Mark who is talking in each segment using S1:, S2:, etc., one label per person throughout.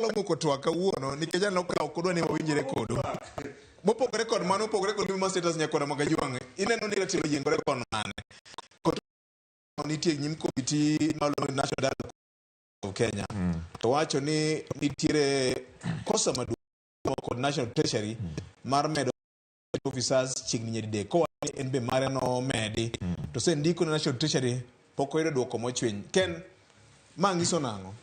S1: Moko twak kawuono nikech aneno ka ok odwa ni wawinjre kodu. Mopogore kod mano, mopogore kod gima status nyakwara Magajwang', ineno ni ratiro oyiengore kon mane? Kod nitie nyim komiti maluongo ni National Dialogue of Kenya. To wacho ni nitiere kosa maduong' kod National Treasury mar medo officers chiegni nyadidek kowacho ni en be mare nomedi to sendiko ne National Treasury pok oyudo duoko mochwiny. Ken, ma nyiso nang'o?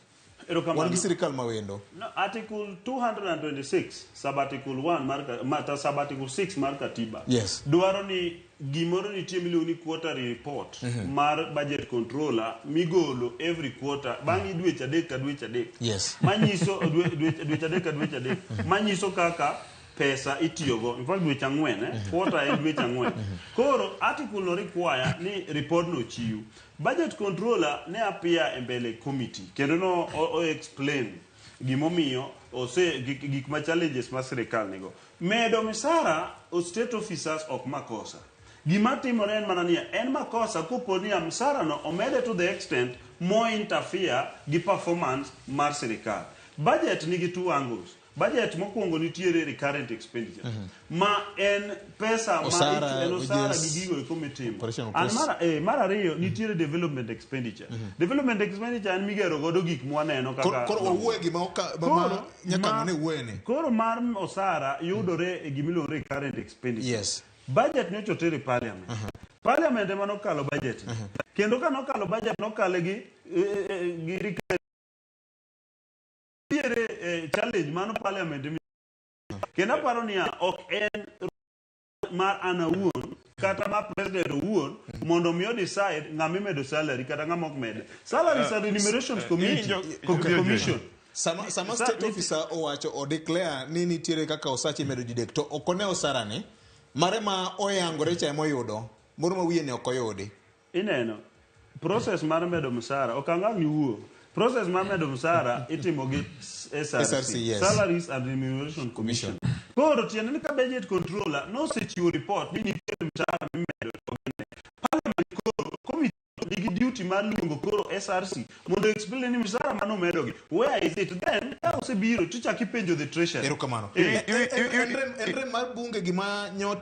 S2: Erokamano.
S1: Wan gi sirikal mawendo.
S2: No, Article 226 sub article 1 mar sub article 6 mar katiba dwaro ni gimoro nitie miluongo ni quarterly report mar budget controller migolo every quarter bang' dweche 3 ka dweche 3 manyiso dweche 3 ka dweche 3 manyiso kaka pesa itiyogo. In fact, dweche 4, eh? Quarter en dweche 4. Koro article no require ni report no chiw. Budget controller ne appear e mbele committee kendo no o explain gimomiyo ose gik ma challenges ma sirikal nigo. Medo misara o state officers ok makosa. Gima timore en mana niya, en makosa kopo niya msara no omede to the extent mo interfere gi performance mar sirikal. Budget nigi two angles. Budget mokwongo nitiere recurrent expenditure ma en pesa ma
S1: Osara,
S2: en osara
S1: wages,
S2: gi gigo eko mitimo.
S1: operational
S2: An
S1: costs.
S2: mar ariyo nitiere development expenditure. Development expenditure en migero godo gik mwaneno kaka
S1: Koro wawuoye gima ma nyaka ne wuoye ni.
S2: Koro mar osara yudore e gimiluongo ni recurrent expenditure. Budget nyocha oter e parliament. Parliament ema nokalo budget. Kendo ka nokalo budget nokale gi recurrent. Nitiere challenge mano parliament kendo aparo niya ok en mar an awuon kata mar president owuon mondo mi o decide ng'ama imedo salary kata ng'ama ok mede. Salaries and Remunerations Committee, Commission.
S1: Sama state officer owacho o declare ni nitiere kaka osache imedo didek to ok one osara ni mare ma oyangore cha ema oyudo moro ma wiye ni ok oyudi.
S2: Ineno, process mar medo msara, ok angang' iwuo. Process mar medo msara itimo gi SRC,
S1: SRC, yes.
S2: Salaries and Remuneration Commission. Koro tiende ni ka budget controller nosechiwo report ni nitiere msara mimedo to gine. Parliament koro committee nigi duty mar luongo koro SRC mondo explain ni msara manomedogi. Where is it? Then ka osebiro tichako ipenjo the treasury.
S1: Erokamano. En rem mar bunge gima nyotimo.